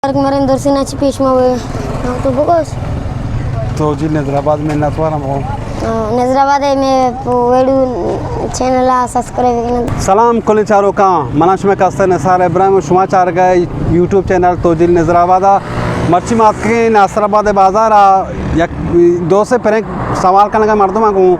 مرگ مرین درسینا چی پیش ما ہوئے؟ ہاں، تو بگوش۔ تو جی نظر آباد منتوارم ہو۔ ہاں، نظر آباد ہے، میں ویڈیو چینل آ سبسکرائب کرنا۔ سلام کلیں چاروکاں، منا شما کستر نثار ابراہیم، شما چارگا یوٹیوب چینل توجیل نظر آباد۔ مرچی ما اتکیں ناصر آباد بازار آ، یک دو سے پرنک سوال کنگا مردماں گوں،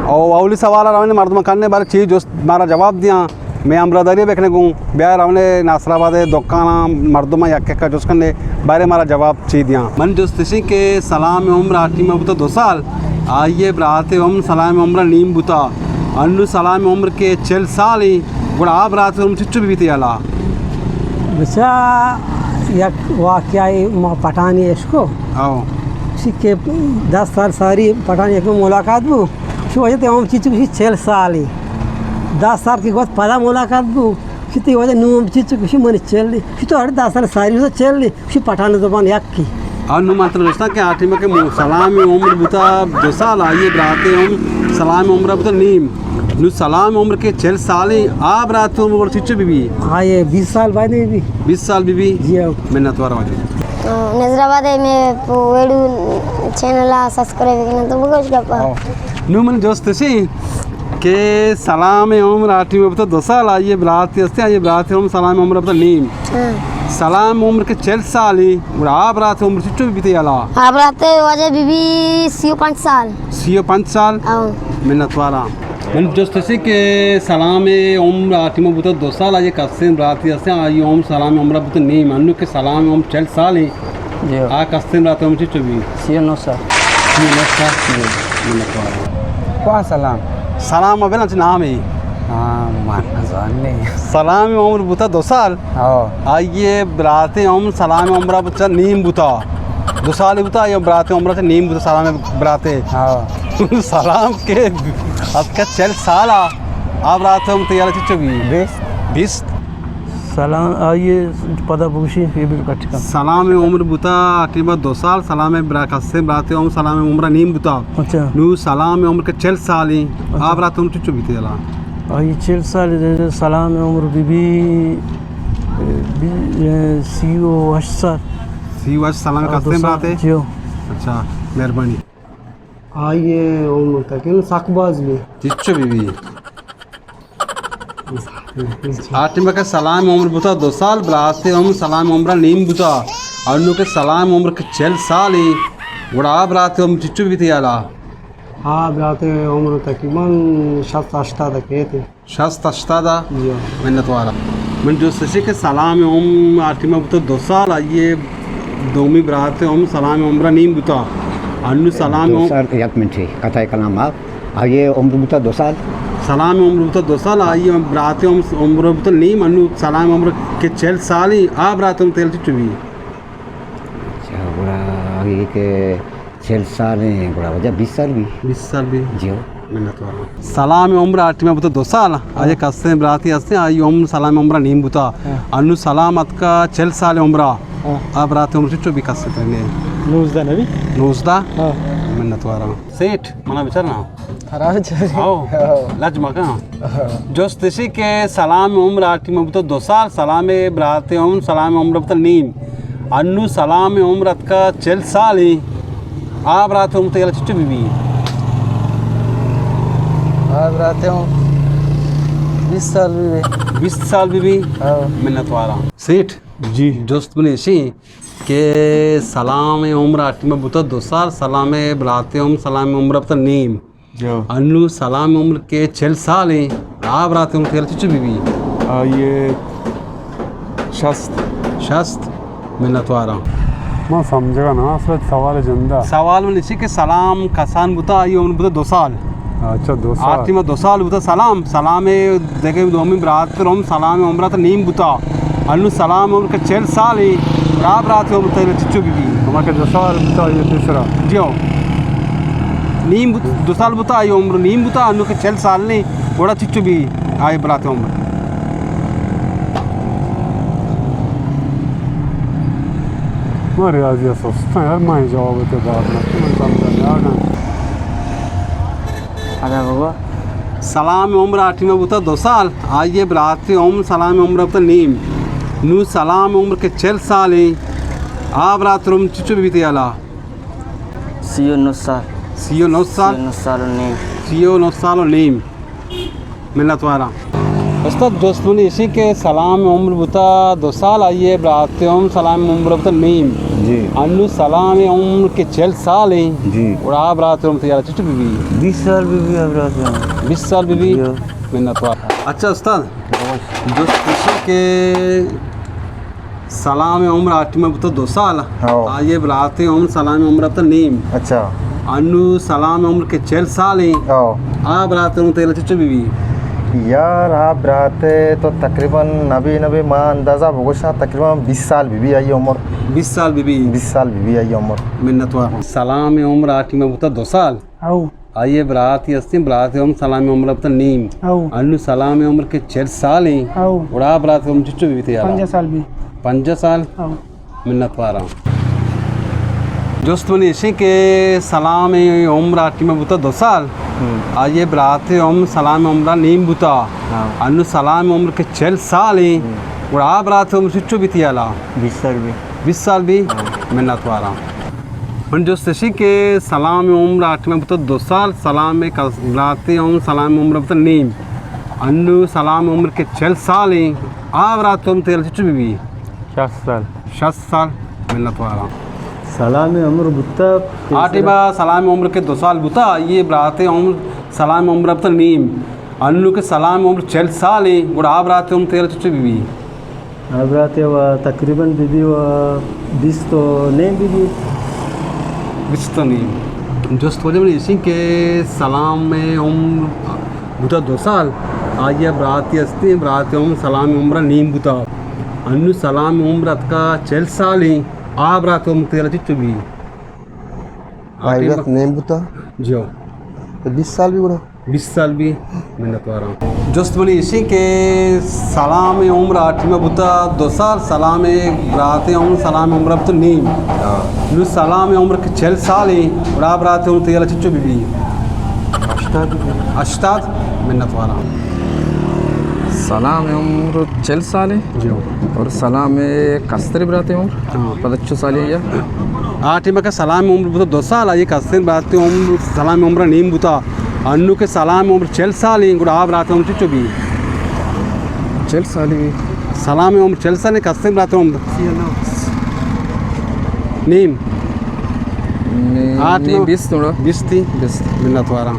او اولی سوال رونے مردماں کنے، بارے چی جست مارا جواب دیاں۔ مئے ہمراہداری بکنے گوں، بیا رونے ناصر آباد دکاناں مردماں یک یکا جست کنے، بارے مارا جواب چی دیاں۔ من جست اشیں کہ سلام عمر آ ٹیما بوتا دو سال، آئیے برات عمر سلام عمر نیم بوتا، انو سلام عمر کے چل سال ہیں، گڑا آ برات عمر چچو بیتے یلا؟ بچا، یک واقعہ ما پٹانی اشکو۔ او۔ اسی کہ دس سال ساری پٹانی اشکو ملاقات بو۔ شو وجہ تے ہم چیچو کشی چل سالی۔ دس سال کے گوت پدا ملاقات بو۔ کتی وجہ نو ہم چیچو کشی من چل لی۔ کتی ہر دس سال ساری ہو چل لی۔ کشی پٹھان زبان یک کی۔ اور نو مطلب رشتہ کہ آٹی میں کہ مو-، سلام عمر بوتا دو سال، آئیے براتے ہم سلام عمر بوتا نیم۔ نو سلام عمر کے چل سال ہیں، آ برات عمر چیچو بی بی؟ آئیے بیس سال بعد بی بی۔ بیس سال بی بی؟ جی ہاں۔ منت وار واجہ۔ نظر آباد ہے، میں ویڈیو چینل آ سبسکرائب کرنا تو بگوش گپا۔ ہاں۔ نو من جست اشی کہ سلام عمر آ ٹیم بتا دو سال، آئیے براتی ہستے، آئیے براتی ہم سلام عمر بتا نیم۔ ہاں۔ سلام عمر کے چل سال ہی، گڑا آ برات عمر چچو بیتے یلا؟ آ برات واجہ بی بی سی و پنچ سال۔ سی و پنچ سال؟ ہاں۔ منت وارا۔ من جست اشی کہ سلام عمر آ ٹیم بوتا دو سال، آئیے کسیں براتی ہستیں، آئیے عمر سلام عمر بوتا نیم، انو کہ سلام عمر چل سال ہیں۔ جی۔ آ کستیں برات عمر چچو بی؟ سی و نو سال۔ سی و نو سال؟ جی۔ منت وار۔ کون سلام؟ سلام ابن اچ نام ہے۔ ہاں، من نزان نہیں۔ سلام عمر بوتا دو سال۔ ہاں۔ آئیے برات عمر سلام عمر بوتا نیم بوتا۔ دو سال بوتا، آئیے برات عمر چا نیم بوتا سلام براتے۔ ہاں۔ سلام کے اتکا چل سال آ، آ برات عمر تیارا چچو بی؟ بیست۔ بیست۔ سلام، آئیے پدا بگوشی، یہ بھی کٹ کن۔ سلام عمر بوتا ٹیما دو سال، سلام برا کسے براتے ہم سلام عمر نیم بوتا۔ اچھا۔ نو سلام عمر کے چل سال ہیں، اچھا۔ آ برات عمر چچو بیتے یلا؟ آئیے چل سال، سلام عمر بی بی، بی، سی و ہشت سال۔ سی و ہشت سال آ، کسے دو سال، براتے؟ جیو۔ اچھا، مہربانی۔ آئیے عمر تقریباً سک باز بی۔ چچو بی بی؟ آ ٹیم کہ سلام عمر بوتا دو سال، براتے ہم سلام عمر نیم بوتا۔ انو کہ سلام عمر کے چل سال ہیں، گڑا آ براتے ہم چچو بیتے یلا؟ آ براتے عمر تقریباً شست ہشتاد کیتے۔ شست ہشتاد آ؟ جی۔ منت وارا۔ من جست اشی کہ سلام عمر آ ٹیما بوتا دو سال، آئیے دومی برات ہم سلام عمر نیم بوتا۔ انو سلام دو عمر سال، یک منٹ، قطع کلام آپ۔ آئیے عمر بوتا دو سال۔ سلام عمر بوتا دو سال، آئیے برات ہم عمر بوتا نیم، انو سلام عمر کے چل سال ہیں، آ برات عمر تیل چچو بی؟ اچھا، گڑا آئیے کہ چل سال ہیں، گڑا واجہ بیس سال بی۔ بیس سال بی؟ جی ہو۔ منت وار۔ سلام عمر آ ٹیما بوتا دو سال، ہاں۔ آئیے کسیں براتی ہستیں، آئی عمر سلام عمر نیم بوتا۔ ہاں۔ انو سلام اتکا چل سال عمرا۔ ہاں۔ آ برات عمر چچو بی کسے ترنے؟ نوزدہ نبی؟ نوزدہ؟ ہاں۔ منت وارا۔ سیٹھ، منا بچار نا۔ حرام چاری۔ آؤ۔ ہاں۔ لج مکان۔ جست اشی کہ سلام عمر آ ٹیم بوتا دو سال، سلام برات عمر، سلام عمر بوتا نیم۔ انو سلام عمر اتکا چل سال ہیں۔ آ برات عمر تیلا چچو بی بی؟ آ برات عمر بیس سال بی بی۔ بیس سال بی بی؟ ہاں۔ منت وارا۔ سیٹھ؟ جی۔ جست من اشی کہ سلام عمر آ ٹیم بوتا دو سال، سلام برات عمر، سلام عمر بوتا نیم۔ جو۔ انو سلام عمر کے چل سال ہیں، آ برات عمر تیل چچو بی بی؟ آئیے شست۔ شست؟ منت وارا۔ ما سمجھگا نا، اصل سوال جندا۔ سوال من اسی کہ سلام کسان بوتا، آئی عمر بوتا دو سال۔ اچھا، دو سال۔ آ ٹیما دو سال بوتا سلام، سلام دگہ دومی برات ہم سلام عمر تا نیم بوتا۔ انو سلام عمر کے چل سال ہیں، آ برات عمر تیل چچو بی بی؟ ہما کہ دو سال بوتا، یہ تیسرا۔ جی ہو۔ نیم بوت-، دو سال بوتا، آئی عمر نیم بوتا، انو کہ چل سال نہیں، گڑا چچو بی آئی برات عمر؟ ما ریاضی سستا یار، ما جواب تے دار نہ، من سمجھا نہ آگا۔ ادا بابا۔ سلام عمر آ ٹیما بوتا دو سال، آئیے برات عمر سلام عمر بوتا نیم۔ نو سلام عمر کے چل سال ہیں، آ برات ءِ عمر چچو بہ بیت یالا؟ سی و نو سال۔ سی و نو سال؟ سی و نو سال و نیم۔ سی و نو سال و نیم۔ منت واراں۔ استاد، جست منی ایشی کہ سلام ءِ عمر بوتا دو سال، آئی ءِ برات ءِ عمر سلام ءِ عمر بوتا نیم۔ جی۔ انو سلام ءِ عمر کہ چل سال ایں، جی۔ گڑا آ برات ءِ عمر تئی یالا چچو بہ بی؟ بیست سال بہ بی آ برات ءِ عمر۔ بیست سال بہ بی؟ جی۔ منت وار۔ اچھا استاد، جست ایشی کہ سلام ءِ عمر آ ٹیم ءَ بوتا دو سال۔ ہاؤ۔ آئی ءِ برات ءِ عمر سلام ءِ عمر ءَ بوتا نیم۔ اچھا۔ انو سلام ءِ عمر کہ چل سال ایں۔ ہاؤ۔ آ برات ءِ عمر تئی یالا چچو بہ بی؟ یار، آ برات ءِ تو تقریباً نبی نبی ما اندازہ بگوشاں، تقریباً بیست سال بہ بی آئی عمر۔ بیست سال بہ بی؟ بیست سال بہ بی آئی عمر۔ منت وار۔ سلام ءِ عمر آ ٹیم ءَ بوتا دو سال۔ ہاؤ۔ آئی ءِ براتے ہستیں، برات ءِ عمر سلام ءِ عمر ءَ بوتا نیم۔ ہاؤ۔ انو سلام ءِ عمر کہ چل سال ایں۔ ہاؤ۔ گڑا برات ءِ عمر چچو بہ بیت یالا؟ پنجاہ سال بی۔ پنجاہ سال؟ ہاؤ۔ منت واراں۔ جست منی ایشی کہ سلام ءِ عمر آ ٹیم ءَ بوتا دو سال۔ ہم۔ آئی ءِ برات ءِ عمر سلام ءِ عمر ءَ نیم بوتا۔ ہاؤ۔ انو سلام ءِ عمر کہ چل سال ایں۔ ہم۔ گڑا آ برات ءِ عمر چچو بیت یالا؟ بیست سال بی۔ بیست سال بی؟ ہاؤ۔ منت واراں۔ من جست ایشی کہ سلام ءِ عمر آ ٹیم ءَ بوتا دو سال، سلام ءِ کس-، برات ءِ عمر سلام ءِ عمر ءَ بوتا نیم۔ انو سلام ءِ عمر کہ چل سال ایں، آ برات ءِ عمر تئی یالا چچو بہ بی؟ شست سال۔ شست سال۔ منت واراں۔ سلام ءِ عمر بوتا آ ٹیم ءَ سلام ءِ عمر کہ دو سال بوتا، آئی ءِ برات ءِ عمر سلام ءِ عمر ءَ بوتا نیم۔ انو کہ سلام ءِ عمر چل سال ایں، گڑا آ برات ءِ عمر تئی یالا چچو بہ بی؟ آ برات ءِ و تقریباً بہ بی و بیست و نیم بہ بی۔ بیست و نیم۔ جست واجہ منی ایشی کہ سلام ءِ عمر بوتا دو سال، آئی ءِ براتے ہستیں، برات ءِ عمر سلام ءِ عمر ءَ نیم بوتا۔ انو سلام ءِ عمر اتکا چل سال ایں، آ برات ءِ عمر تئی یالا چچو بی؟ آئی برات نیم بوتا؟ جی ہاؤ۔ تو بیست سال بی گڑا؟ بیست سال بی۔ منت واراں۔ جست منی ایشی کہ سلام ءِ عمر آ ٹیم ءَ بوتا دو سال، سلام ءِ برات ءِ عمر سلام ءِ عمر ءَ بوتا نیم۔ ہاں۔ نو سلام ءِ عمر کہ چل سال ایں، گڑا برات ءِ عمر تئی یالا چچو بہ بی؟ ہشتاد بہ بی۔ ہشتاد؟ منت واراں۔ سلام ءِ عمر چل سال ایں۔ جی ہاؤ۔ اور سلام ءِ کستریں برات ءِ عمر ہاں۔ پنچ سال ایں۔ آ ٹیم ءَ کہ سلام ءِ عمر بوتا دو سال، آئی ءِ کستریں برات ءِ عمر سلام ءِ عمر ءَ نیم بوتا۔ انو کہ سلام ءِ عمر چل سال ایں، گڑا آ برات ءِ عمر چچو بی؟ چل سال بی۔ سلام ءِ عمر چل سال ایں، کستریں برات ءِ عمر نیم۔ نیم۔ آ ٹیم ءَ بیست تھوڑا۔ بیست ایں؟ بیست۔ منت واراں۔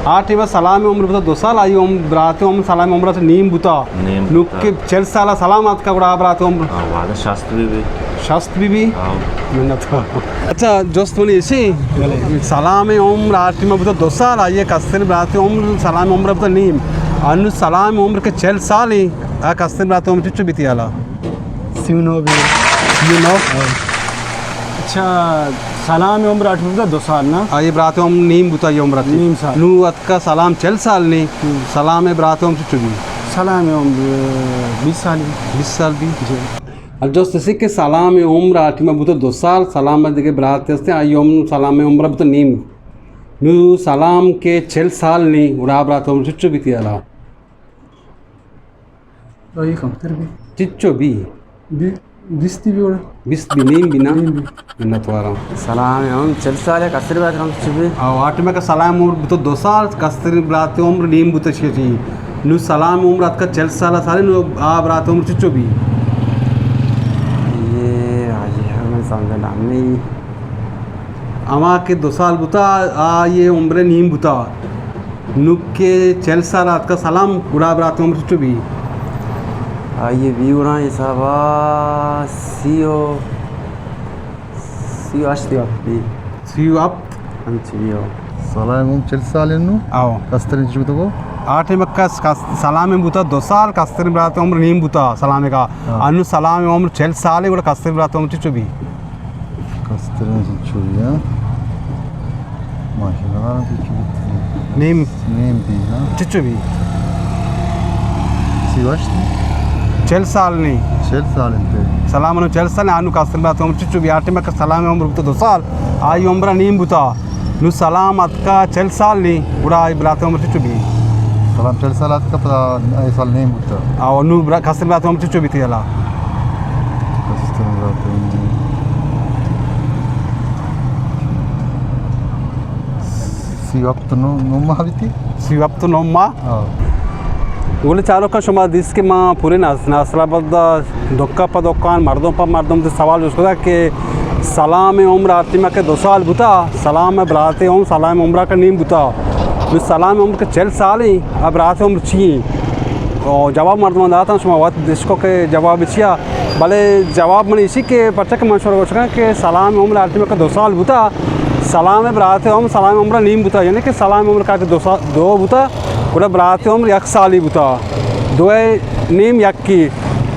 آ ٹیم ءَ سلام ءِ عمر بوتا دو سال، آئی ءِ عمر، برات ءِ عمر سلام ءِ عمر ءَ نیم بوتا۔ نیم نو بوتا۔ کہ چل سال ءَ سلام اتکا، گڑا آ برات ءِ عمر؟ آ، وہدے شست بہ بی۔ شست بہ بی؟ ہاں۔ منت واراں۔ اچھا، جست منی ایشی، سلام ءِ عمر آ ٹیم ءَ بوتا دو سال، آئی ءِ کستریں برات ءِ عمر سلام ءِ عمر ءَ بوتا نیم۔ انو سلام ءِ عمر کہ چل سال ایں، آ کستریں برات ءِ عمر چچو بیت یالا؟ سی و نو بی۔ سی و نو؟ ہاں۔ اچھا، سلام ءِ عمر آ ٹیم ءَ بوتا دو سال نا؟ آئی ءِ برات ءِ عمر نیم بوتا، آئی ءِ عمر ءَ۔ نیم سال۔ نو اتکا سلام چل سال نی، ہم۔ سلام ءِ برات ءِ عمر چچو بی؟ سلام ءِ عمر بیست سال بی۔ بیست سال بی؟ جی۔ ال جست ایشی کہ سلام ءِ عمر آ ٹیم ءَ بوتا دو سال، سلام ءِ دگہ برات ہستیں، آئی ءِ عمر سلام ءِ عمر ءَ بوتا نیم۔ نو سلام کہ چل سال نی، گڑا آ برات ءِ عمر چچو بیت یالا؟ آئی کمتر بی۔ چچو بی؟ بی-، بیست بی وڑا۔ بیست بی، نیم بی نا؟ Name B. منت واراں۔ سلام ءِ عمر چل سال ایں، کستریں برات ءِ عمر چچو بی؟ او، آ ٹیم ءَ کہ سلام ءِ عمر بوتا دو سال، کستریں برات ءِ عمر نیم بوتا شی۔ نو سلام ءِ عمر اتکا چل سال سال، نو آ برات ءِ عمر چچو بی؟ اے، آ، اے، من سمجھ نہ آں۔ ہما کہ دو سال بوتا، آئی ءِ عمر نیم بوتا۔ نو کہ چل سال اتکا سلام، گڑا برات ءِ عمر چچو بی؟ آئی ءِ بی گڑا حساب ءَ سی و، سی و ہشت بی۔ سی و ہپت؟ انچو بی ہو۔ سلام ءِ عمر چل سال ایں نو؟ آؤ۔ کستریں چچو بوتا؟ آ ٹیم ءَ کس، کس، سلام ءِ بوتا دو سال، کستریں برات ءِ عمر نیم بوتا سلام ءِ کا۔ ہاں۔ انو سلام ءِ عمر چل سال ایں، گڑا کستریں برات ءِ عمر چچو بی؟ کستریں چچو بی، ہاں۔ ماشاءاللہ، چچو بی۔ نیم۔ نیم بی، ہاں۔ چچو بی؟ سی و ہشت۔ چل سال نی۔ چل سال انت۔ سلام انو چل سال، انو کستریں برات ءِ عمر چچو بی؟ آ ٹیم ءَ کہ سلام ءِ عمر بوتا دو سال، آئی ءِ عمر نیم بوتا۔ نو سلام اتکا چل سال نی، گڑا آئی برات ءِ عمر چچو بی؟ سلام چل سال اتکا، پدا آئی سال نیم بوتا۔ آ، نو برا-، کستریں برات ءِ عمر چچو بیت یلا؟ کستریں برات ءِ عمر۔ سی و ہپت نو، نو ماہ بیتی؟ سی و ہپت نو ماہ۔ ہاں۔ گل چاروکاں، شما دیست کہ ما پورے ناس-، ناصر آباد ءَ دکان پہ دکان، مردم پہ مردم تے سوال جست کتگ کہ سلام ءِ عمر ہر ٹیم ءَ کہ دو سال بوتا، سلام ءِ برات ءِ عمر سلام ءِ عمر ءَ کہ نیم بوتا۔ نوں سلام ءِ عمر کہ چل سال ایں، آ برات ءِ عمر چی ایں؟ او جواب مردماں داتاں، شما وت اشکو کہ جواب چیا؟ بلے جواب من ایشی کہ پرچا کہ من شما گوشگاں کہ سلام ءِ عمر ہر ٹیم ءَ کہ دو سال بوتا، سلام ءِ برات ءِ عمر سلام ءِ عمر ءَ نیم بوتا، یعنی کہ سلام ءِ عمر کہ دو سال، دو بوتا، گڑا برات ءِ عمر یک سالی بوتا، دو ءِ نیم یکی۔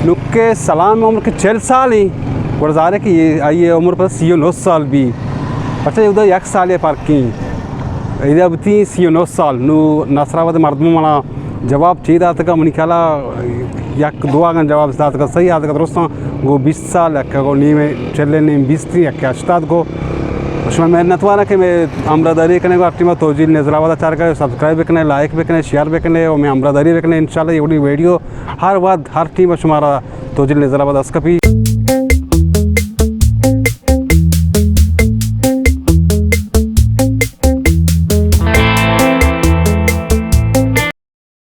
نوں کہ سلام ءِ عمر کہ چل سال ایں، گڑا ظاہر ہے کہ یہ، آئی ءِ عمر پدا سی و نو سال بی۔ پرچا ادا یک سالے فرق ایں۔ ادا بوتی سی و نو سال۔ نوں ناصر آباد ءِ مردم منا جواب چی داتگا؟ منی خیالا یک دو اگاں جواب داتگا، صحیح آتگا درستاں، گو بیست سال، یک گو نیم، چل نیم بیست، یک ہشتاد گو۔ شما منتواراں کہ مئے ہمراہداری کنے گو، ہر ٹیم توجیل نظر آباد چارگا، سبسکرائب بکنے، لائک بکنے، شیئر بکنے اور مئے ہمراہداری بکنے۔ انشاءاللہ یہ ویڈیو ہر وقت ہر ٹیم شمارا توجیل نظر آباد اس کپی۔